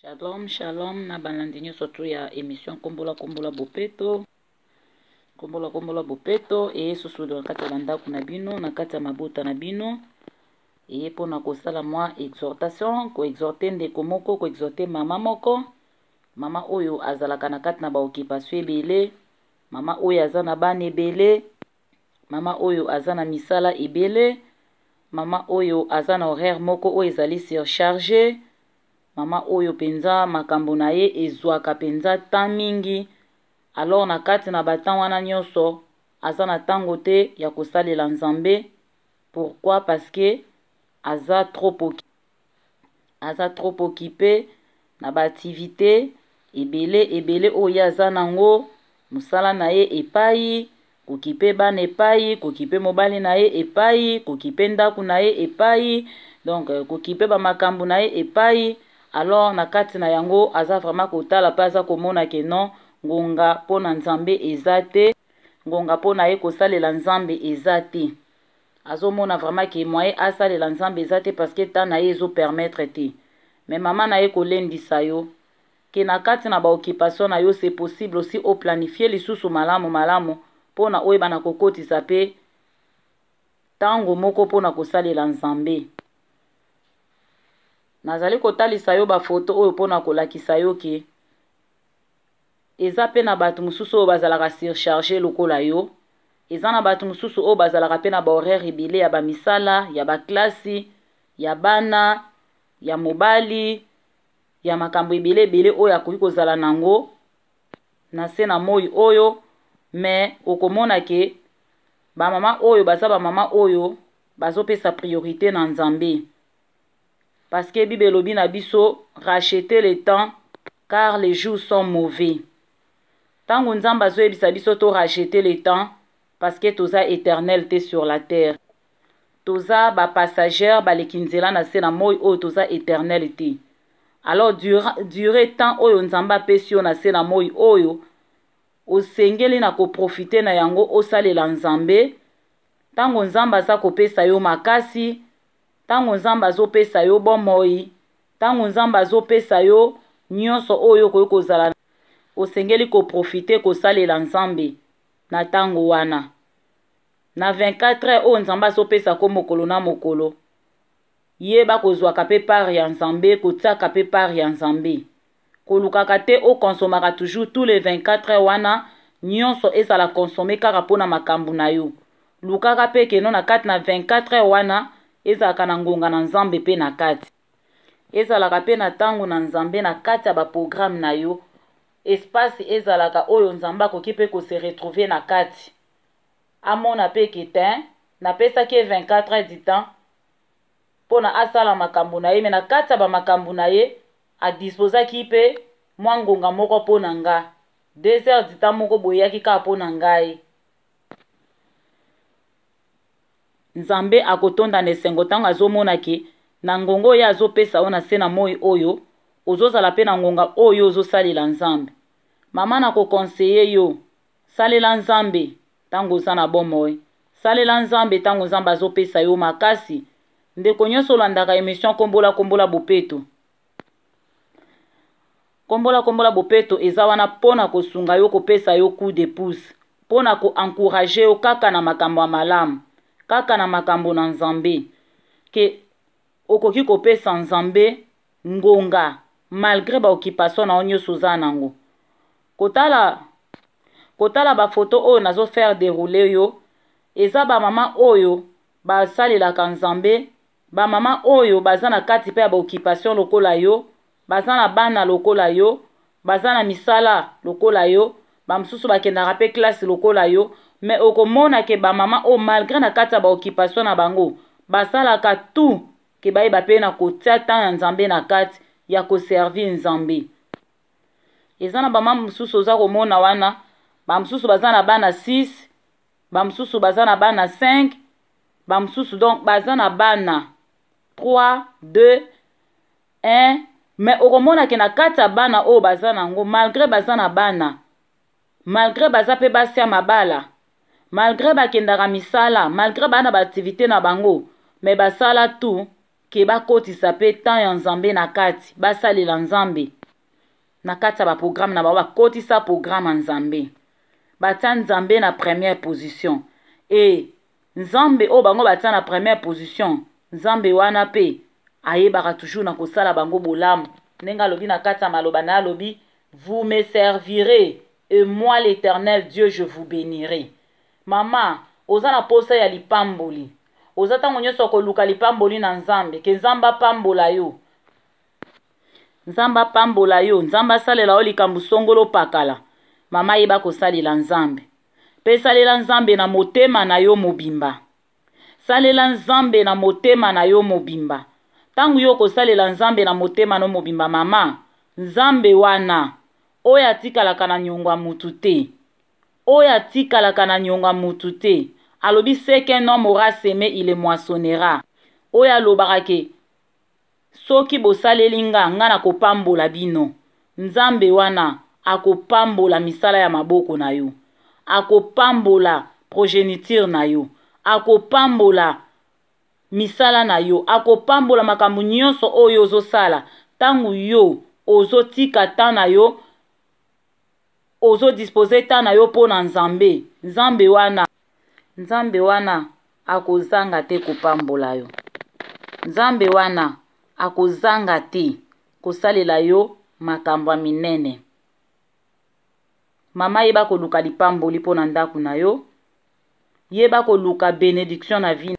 Shalom shalom na balandi nyonso tu ya emission kombola kombola bopeto kombola kombola bopeto eye susu na kati ya bandako na bino na kati ya mabota na bino eye mpona kosala mwa exhortation koexhorte ndeko moko koexhorte mama moko mama oyo azalaka na kati na baoccupation ebele mama oyo aza na bana ebele mama oyo aza na misala ebele mama oyo aza na horaire moko oyo ezali surcharge mama oyo mpenza makambo na ye ezwaka mpenza temps mingi alors na kati na batemps wana nyonso aza na ntango te ya kosalela nzambe pourquoi parce que aza trop aza trop occupe na ba activite ebele ebele oyo ye aza nango mosala na ye epayi kokipe bana epayi kokipe mobali na ye epayi kokipe ndako na ye epayi donc euh, kokipe bamakambo na ye epayi alors na kati na yango aza vraiment kotala mpe aza komona ke non ngonga mpo na nzambe eza te ngonga mpo na ye kosalela nzambe eza te azomona vraiment ke moyen asalela nzambe eza te parce que temps na ye ezo permettre te mais mama na ye kolendisa yo ke na kati na baoccupation na yo c'est possible aussi oplanifie lisusu malamu malamu mpo na oyeba na kokotisa mpe ntango moko mpo na kosalela nzambe nazali kotalisa yo bafoto oyo mpo na kolakisa yo ke Eza pe na batu mosusu oyo bazalaka surcharge lokola yo. Eza na batu mosusu oyo bazalaka pe na ba horaire ebele ya ba misala, ya ba klasi, ya bana, ya mobali, ya makambo ebele ebele oyo akoki kozala nango na se na moi oyo mais okomona ke ba mama oyo baza ba mama oyo bazopesa priorite na Nzambe. Parce que Bible elobi na biso racheter le temps car les jours sont mauvais. Tango Nzambe azoyebisa biso to racheter le temps parce que toza éternel te sur la terre. Toza ba passagers baleki nzela na se na moi oyo toza éternel te. Alors durée temps oyo Nzambe apesi yo na se na moi oyo osengeli na koprofite na yango osalela Nzambe ntango Nzambe aza kopesa yo makasi Ntango Nzambe azopesa yo bomoi, ntango Nzambe azopesa yo nyonso oyo okoki kozala, osengeli koprofite kosalela Nzambe na ntango wana. Na 24 heures oyo Nzambe azopesa ko mokolo na mokolo, yeba kozwaka mpe part ya Nzambe, kotiaka mpe part ya Nzambe. Kolukaka te o consomaka toujours tous les 24 heures wana nyonso ezala consomme kaka mpo na makambo na yo. Lukaka mpe keno na kati na 24 heures wana ezalaka na ngonga na Nzambe mpe na kati. Ezalaka mpe na ntango na Nzambe na kati ya ba programme na yo. Espace ezalaka oyo Nzambe akoki mpe ko se retrouver na kati. Amona mpe ke tein, napesaki ye 24 heures du temps mpo na asala makambo na ye, mais na kati ya ba makambo na ye A disposaki pe mwa ngonga moko mpo na nga. Deux heures du temps moko boye eyaki kaka mpo na ngai. Nzambe akotonda na esengo ntango azomona ke na ngonga oyo ye azopesa yo na se na moi oyo, ozozala pe na ngonga oyo ozosalela Nzambe. Mama na ko conseiller yo, salela Nzambe ntango oza na bomoi. Salela Nzambe ntango Nzambe azopesa yo makasi. Ndeko nyonso olandaka emission Kombola Kombola Bopeto. Kombola Kombola Bopeto eza wana mpo na kosunga yo, kopesa yo coup de pouce, mpo na ko encourager yo kaka na makambo ya malamu, kaka na makambo na Nzambe. Ke okoki kopesa Nzambe ngonga malgre ba occupation na yo nyonso oza nango. Kotala kotala ba photo oyo nazo faire derouler yo eza ba mama oyo basalelaka Nzambe, ba mama oyo baza na kati pe ya ba occupation lokola yo, baza na bana lokola yo, baza na misala lokola yo, ba mosusu bakendaka pe classe lokola yo, mais okomona ke ba mama oyo malgre na kati ya ba occupation na bango basalaka tout ke bayeba pe na kotia temps ya Nzambe na kati ya ko servir Nzambe. Eza na ba mama mosusu oza komona wana, ba mosusu baza na bana 6, ba mosusu baza na bana 5, ba mosusu donc baza na bana 3, 2, 1, mais okomona ke na kati ya bana oyo baza na yango malgre baza na bana, malgre baza pe basi ya mabala, malgre bakendaka misala, malgre baa na ba activite na bango, mais basala tout. ke bakotisa mpe temps ya Nzambe na kati, basalela Nzambe na kati ya baprograme na bango, bakotisa programme ya Nzambe, batia Nzambe na première position. E Nzambe oyo bango batia na première position, Nzambe wana mpe ayebaka toujours na kosala bango bolamu. Ndenge alobi na kati ya maloba na alobi: "Vous me servirez et moi, l'Éternel Dieu, je vous bénirai." Mama, oza na posa ya lipamboli, oza ntango nyonso koluka lipamboli na Nzambe, ke Nzambe apambola yo, Nzambe apambola yo, Nzambe asalela yo likambo songolo pakala. Mama, yeba kosalela Nzambe mpe salela Nzambe na motema na yo mobimba. Salela Nzambe na motema na yo mobimba. Ntango yo kosalela Nzambe na motema no mobimba, mama, Nzambe wana oyo atikalaka na nyongo ya mutu te, oyo atikalaka na nyongo ya mutu te, alobi: "Ce qu'un homme aura semé, il le moissonnera." Oyo alobaka ke soki bosaleli nga, nga na kopambola bino, Nzambe wana akopambola misala ya maboko na yo, akopambola progéniture na yo, akopambola misala na yo, akopambola makambo nyonso oyo ozosala. Ntango yo ozotika temps na yo, ozodispose temps na yo mpo na Nzambe, Nzambe wana, Nzambe wana akozanga te kopambola yo. Nzambe wana akozanga te kosalela yo makambo ya minene. Mama, yeba koluka lipamboli mpo na ndako na yo, yeba koluka bénédiction na vie.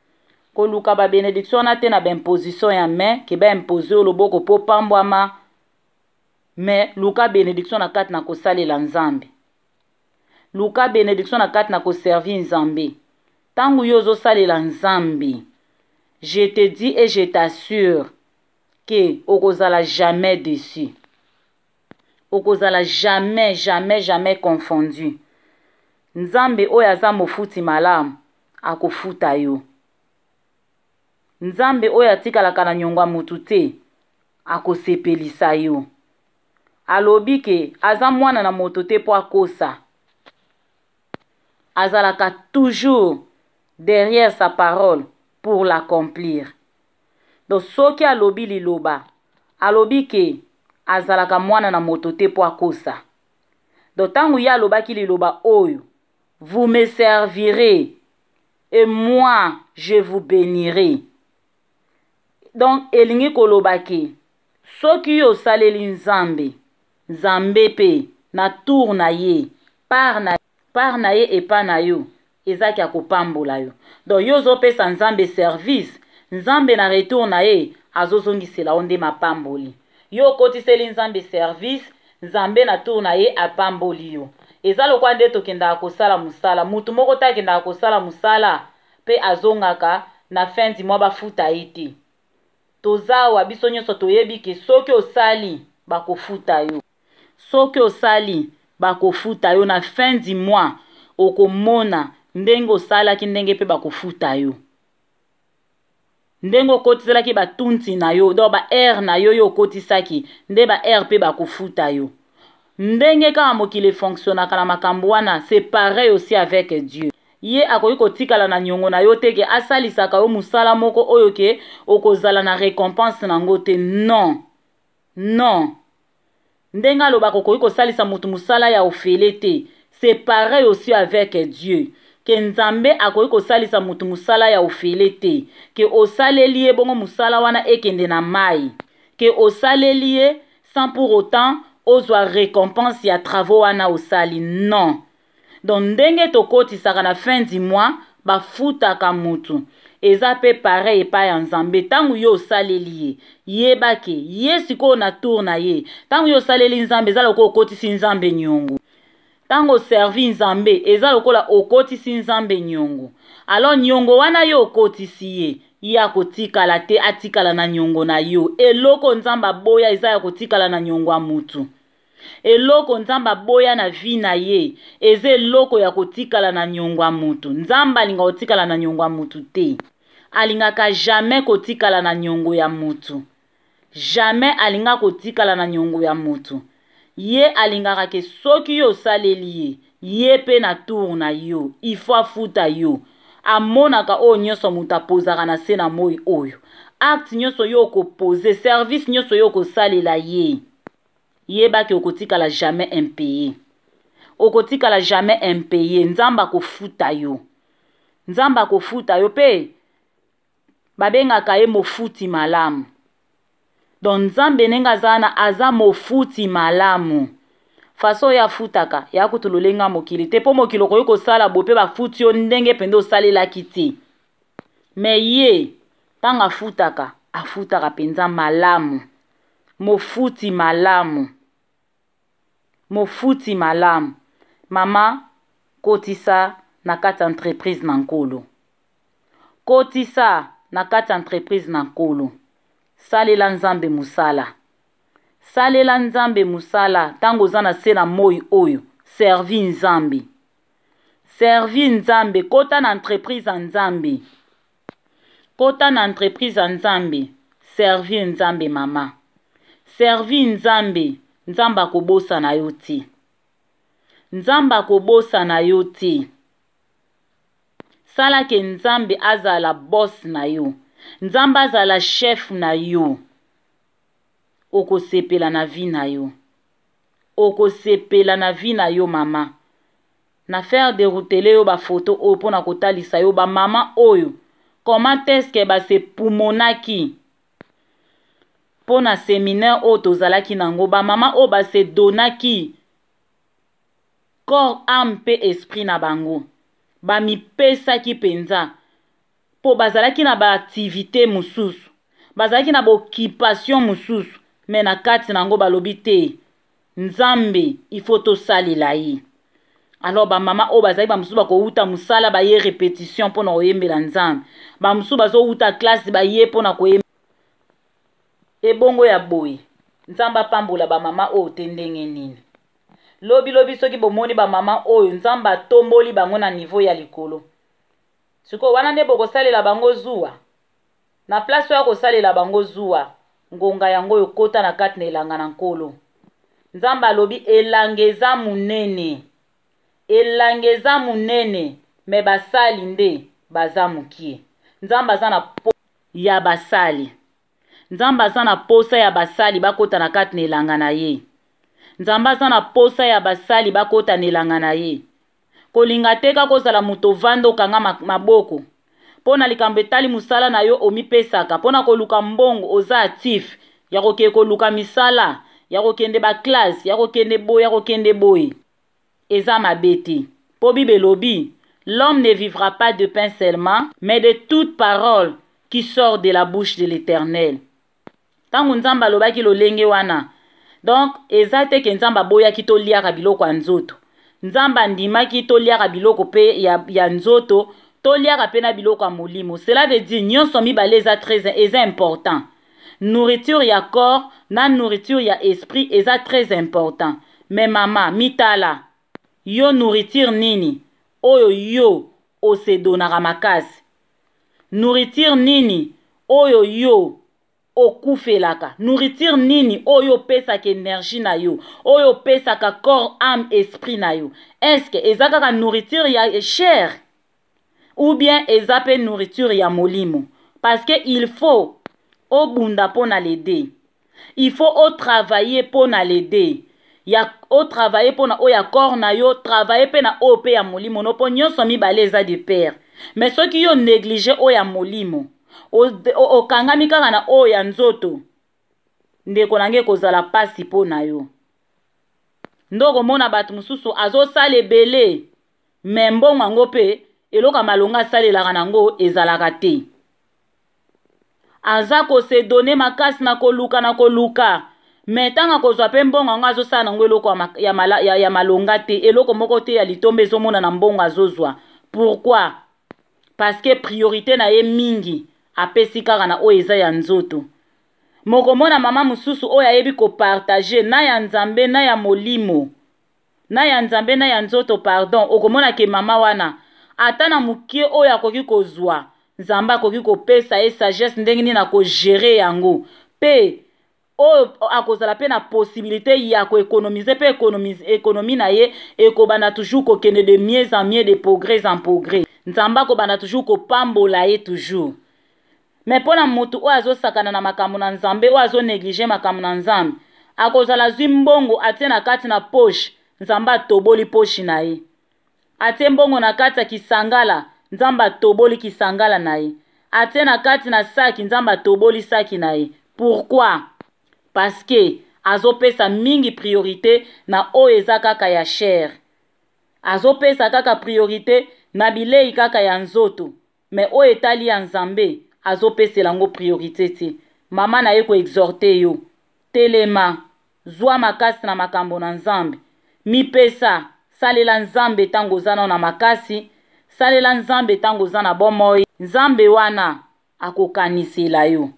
Koluka babénédiction wana te na baimposition ya main, ke baimpose yo loboko mpo pambwama, mais luka bénédiction na kati na kosalela Nzambe, luka bénédiction na kati na koservir Nzambe. Ntango yo ozosalela Nzambe, je te dis et je t'assure ke okozala jamais déçu, okozala jamais, jamais, jamais confondu. Nzambe oyo aza mofuti malamu akofuta yo. Nzambe oyo atikalaka na nyongo ya motu te akosepelisa yo. Alobi ke aza mwana na moto te mpo akosa, azalaka toujours derrière sa parole pour l'accomplir. Donc soki alobi liloba, alobi ke azalaka mwana na moto te mpo akosa. Donc ntango ye alobaki liloba oyo: "Vous me servirez et moi, je vous bénirai", donc elingi koloba ke soki yo osaleli Nzambe, Nzambe mpe na tour na ye, part na ye epa na yo ezaki akopambola yo. Donc yo ozopesa Nzambe service, Nzambe na retour na ye azozongisela yo nde mapamboli. Yo okotiseli Nzambe service, Nzambe na tour na ye apamboli yo. Eza lokwa nde tokendaka kosala mosala. Mutu moko te akendaka kosala mosala mpe azongaka na fin du mois bafuta ye te. Toza awa, biso nyonso toyebi ke soki osali, bakofuta yo. Soki osali, bakofuta yo na fin du mois. Okomona ndenge osalaki, ndenge mpe bakofuta yo, ndenge okotiselaki batunti na yo, donc baheure na yo, yo okotisaki nde baheure mpe bakofuta yo. Ndenge kaka mokili efonctionnaka na makambo wana, c'est pareil aussi avec Dieu. Ye akoki kotikala na niongo na yo te ke asalisaka yo mosala moko oyo ke okozala na récompense nango te. Non, non. Ndenge alobaka okoki kosalisa motu mosala ya ofele te, c'est pareil aussi avec Dieu, ke Nzambe akoki kosalisa motu mosala ya ofele te, ke osaleli ye bongo mosala wana ekende na mai, ke osaleli ye sans pour autant ozwa récompense ya travaux wana osali. Non. Donc ndenge tokotisaka na fin du mois bafutaka mutu, eza mpe pareil epai ya Nzambe. Ntango yo osaleli ye, yebake ye sikoyo na tour na ye. Ntango yo osaleli Nzambe, eza lokola okotisi Nzambe niongo. Ntango oservi Nzambe, eza lokola okotisi Nzambe niongo. Alors niongo wana yo okotisi ye, ye akotikala te atikala na niongo na yo. Eloko Nzambe aboya eza ya kotikala na niongo ya mutu. Eloko Nzambe aboya na vie na ye eza eloko ya kotikala na niongo ya mutu. Nzambe alinga kotikala na niongo ya mutu te, alingaka jamais kotikala na niongo ya mutu, jamais alinga kotikala na niongo ya mutu. Ye alingaka ke soki yo osaleli ye, ye mpe na tour na yo ifo afuta yo. Amonaka oyo nyonso moto apozaka na se na moi oyo. Acte nyonso yo okopose, service nyonso yo okosalela ye, yeba ke okotikala jamais impaye. Okotikala jamais impaye. Nzambe akofuta yo. Nzambe akofuta yo pe babengaka ye mofuti malamu. Donc Nzambe ndenge aza wana aza mofuti malamu. Façon oyo afutaka ya kutu lolenge ya mokili te, mpo mokili okoki kosala boye mpe bafuti yo ndenge mpenza osalelaki te. Mais ye ntango afutaka, afutaka mpenza malamu. Mofuti malamu. Mofuti malamu. Mama, kotisa na kati ya entreprise na Nkolo. Kotisa na kati ya entreprise na Nkolo. Salela Nzambe mosala. Salela Nzambe mosala ntango oza na se na moi oyo. Servi Nzambe. Servi Nzambe. Kota na entreprise ya Nzambe. Kota na entreprise ya Nzambe. Servir Nzambe mama. Servir Nzambe. Nzambe akobosana yo te. Nzambe akobosana yo te. Sala ke Nzambe azala boss na yo. Nzambe azala chef na yo. Okosepela na vie na yo. Okosepela na vie na yo mama. Na faire deroutele yo ba photo oyo pona kotalisa yo ba mama oyo comment est-ce que ba se pumonaki pona seminaire oyo tozalaki nango, ba mama oyo ba se donaki corps, âme pe esprit na bango, ba mipesaki penza po bazalaki na ba activite mosusu, bazalaki na ba occupation mosusu, mais na kati na yango balobi te Nzambe il faut tosalela ye. Alors ba mama oyo bazali ba mosusu bakowuta mosala baye repetition pona koyembela Nzambe, ba mosusu bazowuta classe baye pona koyembela. Ebongo ya boye Nzambe apambola ba mama oyo te ndenge nini? Lobi lobi soki bomoni ba mama oyo Nzambe atomboli bango na niveau ya likolo, sikoyo wana nde bokosalela bango zuwa? Na place oya kosalela bango zuwa, ngonga yango oyo kota na kati na elanga na Nkolo. Nzambe alobi elanga eza munene, elanga eza munene mais basali nde baza mukie. Nzambe aza na po ya basali. Nzambe aza na posa ya basali bakota na kati na elanga na ye. Nzambe aza na posa ya basali bakota na elanga na ye. Kolinga te kaka ozala moto ovanda okanga maboko. Mpo na likambo etali mosala na yo omipesaka mpo na koluka mbongo, oza actif ya kokende koluka misala, ya kokende ba classe, ya kokende boye, ya kokende boye. Eza mabe te. Mpo Bible elobi, L'homme ne vivra pas de pain seulement, mais de toute parole qui sort de la bouche de l'Eternel. Tango Nzambe alobaki lolenge wana, donc eza te ke Nzambe aboyaki toliaka biloko ya nzoto. Nzambe andimaki toliaka biloko pe ya, ya nzoto, toliaka pe na biloko ya molimo. Cela veut dire nyonso mibale eza très eza important. Nourriture ya corps na nourriture ya esprit eza très important. Mais mama, mitala. Yo nourriture nini oyo yo o se donnaka makasi? Nourriture nini oyo yo okufelaka? Nourriture nini oyo opesaka energie na yo, oyo opesaka corps, âme, esprit na yo? Est-ce que eza kaka nourriture ya chair ou bien eza pe nourriture ya molimo? Parce que il faut obunda pona les deux. Il faut o travailler pona les deux. Ya o travailler pona oyo ya corps na yo, travailler pe na oyo pe ya molimo no, po nyonso mibale eza de pair. Mais soki yo négliger oyo ya molimo, okangami kaka na oyo ya nzoto, ndeko na ngai ekozala pasi po na yo. Nde okomona bato mosusu azosala ebele, mais mbongo yango pe eloko ya malonga asalelaka nango ezalaka te. Aza ko se donner makasi na koluka na koluka, mais ntango akozwa pe mbongo yango azosala nango eloko ya malonga te, eloko moko te ya litomba ezomona na mbongo azozwa. Pourquoi? Parce que priorité na ye mingi apesi kaka na oyo eza ya nzoto. Mokomona mama mosusu oyo ayebi ko partager na ya Nzambe na ya molimo, na ya Nzambe na ya nzoto, pardon, okomona ke mama wana ata na mokie oyo akoki kozwa, Nzambe akoki kopesa ye sagesse ndenge nini ako gerer yango, pe oyo akozala pe na possibilité ya ko economiser, pe economie na ye ekobanda toujours kokende de mieux en mieux, de progrès en progrès. Nzambe akobanda toujours kopambola ye toujours. Mais mpo na moto oyo azosakana na makambo na Nzambe, oyo azo-négliger makambo na Nzambe, akozala azwi mbongo atie na kati na poche, Nzambe atoboli poche na ye. Atie mbongo na kati ya kisangala, Nzambe atoboli kisangala na ye. Atie na kati na saki, Nzambe atoboli saki na ye. Pourquoi? Parce que azopesa mingi priorité na oyo eza kaka ya chair. Azopesa kaka priorité na bilei kaka ya nzoto, mais oyo etali ya Nzambe, azopesela yango priorité te. Mama na ye koexhorter yo: telema, zwa makasi na makambo na Nzambe, mipesa, salela Nzambe ntango oza nano na makasi, salela Nzambe ntango oza na bomoi. Nzambe wana akokanisela yo.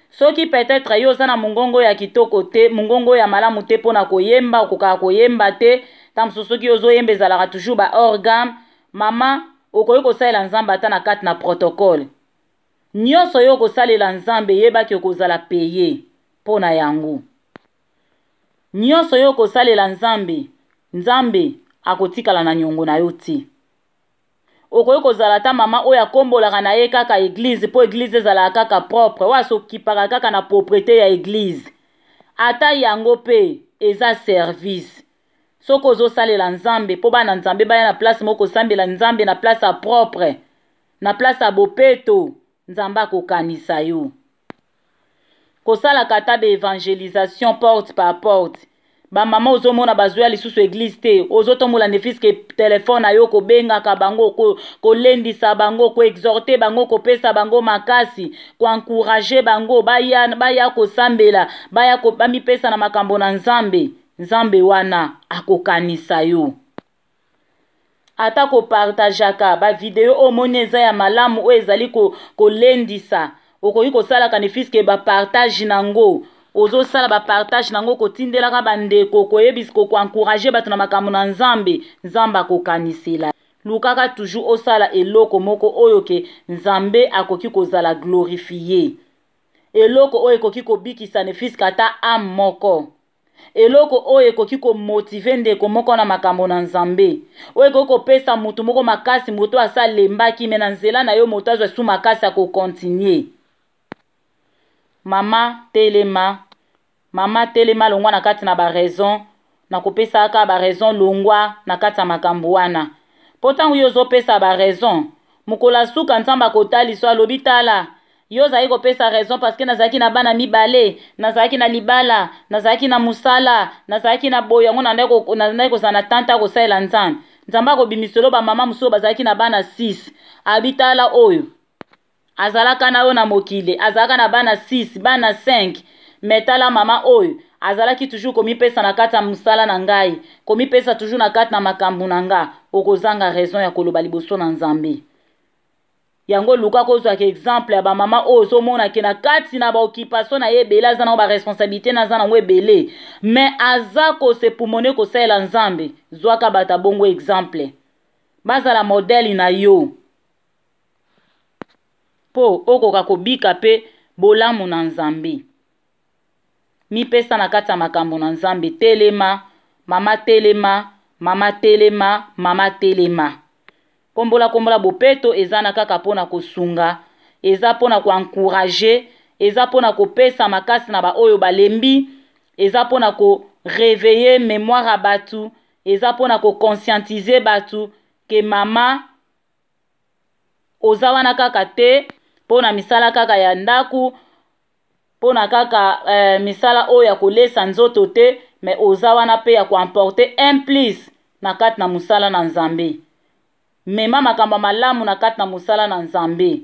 Soki peut-être yo oza na mongongo ya kitoko te, mongongo ya malamu te mpona koyemba, okokaka koyemba te, ntango mosusu soki ozoyemba ezalaka toujours ba organe. Mama, okoki kosalela Nzambe ata na kati na protocole. Nyonso yo okosalela Nzambe, yebaki okozala payé mpo na yango. Nyonso yo okosalela Nzambe, Nzambe akotikala na niongo na yo te. Okoki kozala ata mama oyo akombolaka na ye kaka église mpo église ezalaka kaka propre, oyo asokipaka kaka na propreté ya église, ata yango mpe eza service. Soki ozosalela Nzambe mpo bana Nzambe baya na place moko kosambela Nzambe na place ya propre, na place ya bopeto, Nzambe akokanisa yo. Kosalaka ata baévangélisation porte par porte, bamama ozomona bazwa lisusu église te, ozotombola ne fût-ce que téléphone na yo, kobengaka bango, kolendisa bango, koexhorter bango, kopesa bango makasi, koencourager bango baya, baya kosambela, baya bamipesa na makambo na Nzambe. Nzambe wana akokanisa yo. Ata kopartageaka bavideo oyo omoni eza ya malamu, oyo ezali kolendisa, okoki kosalaka ne fût-ce que bapartage nango, ozosala bapartage nango, kotindelaka bandeko, koyebisa, koencourager bato na makambo na Nzambe, Nzambe akokanisela. Lukaka toujours osala eloko moko oyo ke Nzambe akoki kozala glorifié, eloko oyo ekoki kobikisa ne fût-ce que ata âme moko, eloko oyo ekoki komotiver ndeko moko na makambo na Nzambe, oyo ekoki kopesa motu moko makasi, moto asalembaki, mais na nzela na yo moto azwa su makasi ya kocontinuer. Mama, telema. Mama, telema, longwa na kati na baraison. Nakopesaka baraison, longwa na kati ya makambo wana, mpo ntango yo ozopesa baraison, mokolo asuka Nzambe akotalisa, alobi: tala, yo ozalaki kopesa raison parce que nazalaki na bana mibale, nazalaki na libala, nazalaki na mosala, nazalaki na boye, yango nandaki kozala na tante akosalela Nzambe. Nzambe akobimiselo bamama mosusu bazalaki na bana 6, abi: tala, oyo azalaka na yo na mokili, azalaka na bana 6, bana 5, mais tala mama oyo azalaki toujours komipesa na kati ya mosala na ngai, komipesa toujours na kati na makambo na nga. Okozanga raison ya koloba liboso na Nzambe. Yango luka kozwaka exemple ya bamama oyo ozomona ke na kati na baoccupation na ye ebele, aza nango baresponsabilité, na aza nango ebele, mais aza kos'époumoner kosalela Nzambe. Zwaka bato abongo exemple, bazala modèle na yo mpo okoka kobika mpe bolamu na Nzambe. Mipesa na kati ya makambo na Nzambe. Telema mama, telema mama, telema mama, telema. Kombola kombola bopeto eza na kaka mpona kosunga, eza mpona koencourager, eza mpona kopesa makasi na baoyo balembi, eza mpona koréveiller mémoire ya bato, eza mpona koconscientiser bato ke mama, oza wana kaka te mpona misala kaka ya ndako, mpona kaka misala oyo ya kolesa nzoto te, mais oza wana mpe ya koapporter un plus na kati na mosala na Nzambe. Mema makambo malamu na kati na mosala na Nzambe,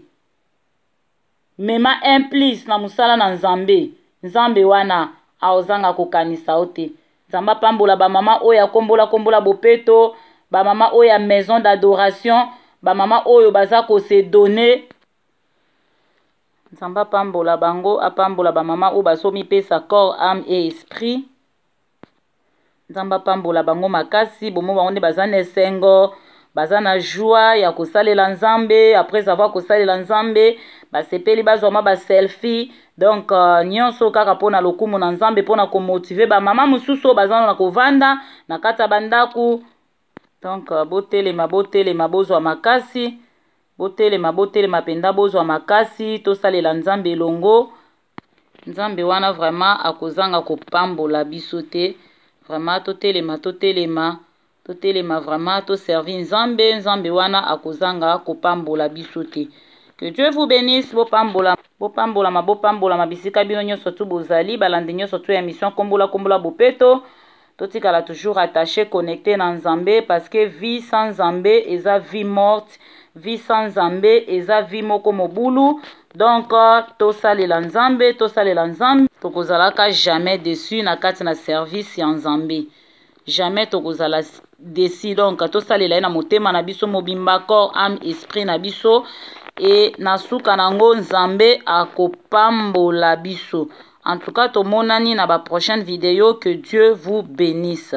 mema un plus na mosala na Nzambe. Nzambe wana aozanga kokanisa yo te. Nzambe apambola bamama oyo akombola kombola bopeto, bamama oyo ya maison d'adoration, bamama oyo baza kose donner. Nzambe apambola bango, apambola bamama oyo bazomipesa corps, âme et esprit. Nzambe apambola bango makasi. Bomo bango nde baza na esengo, baza na joie ya kosalela Nzambe. Après avoir kosalela Nzambe, basepeli bazwa mwa baselfie. Donc nyonso kaka mpona lokumu na Nzambe, mpona komotiver bamama mosusu oyo baza na kovanda na kati ya bandako. Donc botelema, botelema, bozwa makasi. Botelema, botelema mpenza, bozwa makasi, tosalela Nzambe elongo. Nzambe wana vraiment akozanga kopambola biso te. Vraiment totelema, totelema, totelema vraiment toservi Nzambe. Nzambe wana akozanga kopambola biso te. Que Dieu vous bénisse, bopambola, bopambolama, bopambolama bisika bino nyonso tu bozali, balandi nyonso tu ya mission Kombola Kombola Bopeto. Totikala toujours attaché, connecté na Nzambe, parce que vie sans Nzambe eza vie morte, vie sans Nzambe eza vie moko mobulu. Donc tosalela Nzambe, tosalela Nzambe, tokozalaka jamais déçu na kati na service ya Nzambe. Jamais tokozala déçu. Donc tosalela ye na motema na biso mobimba, corps, âme, esprit na biso, e na suka nango Nzambe akopambola biso. En tout cas, tomonani na ba prochaine vidéo. Que Dieu vous bénisse.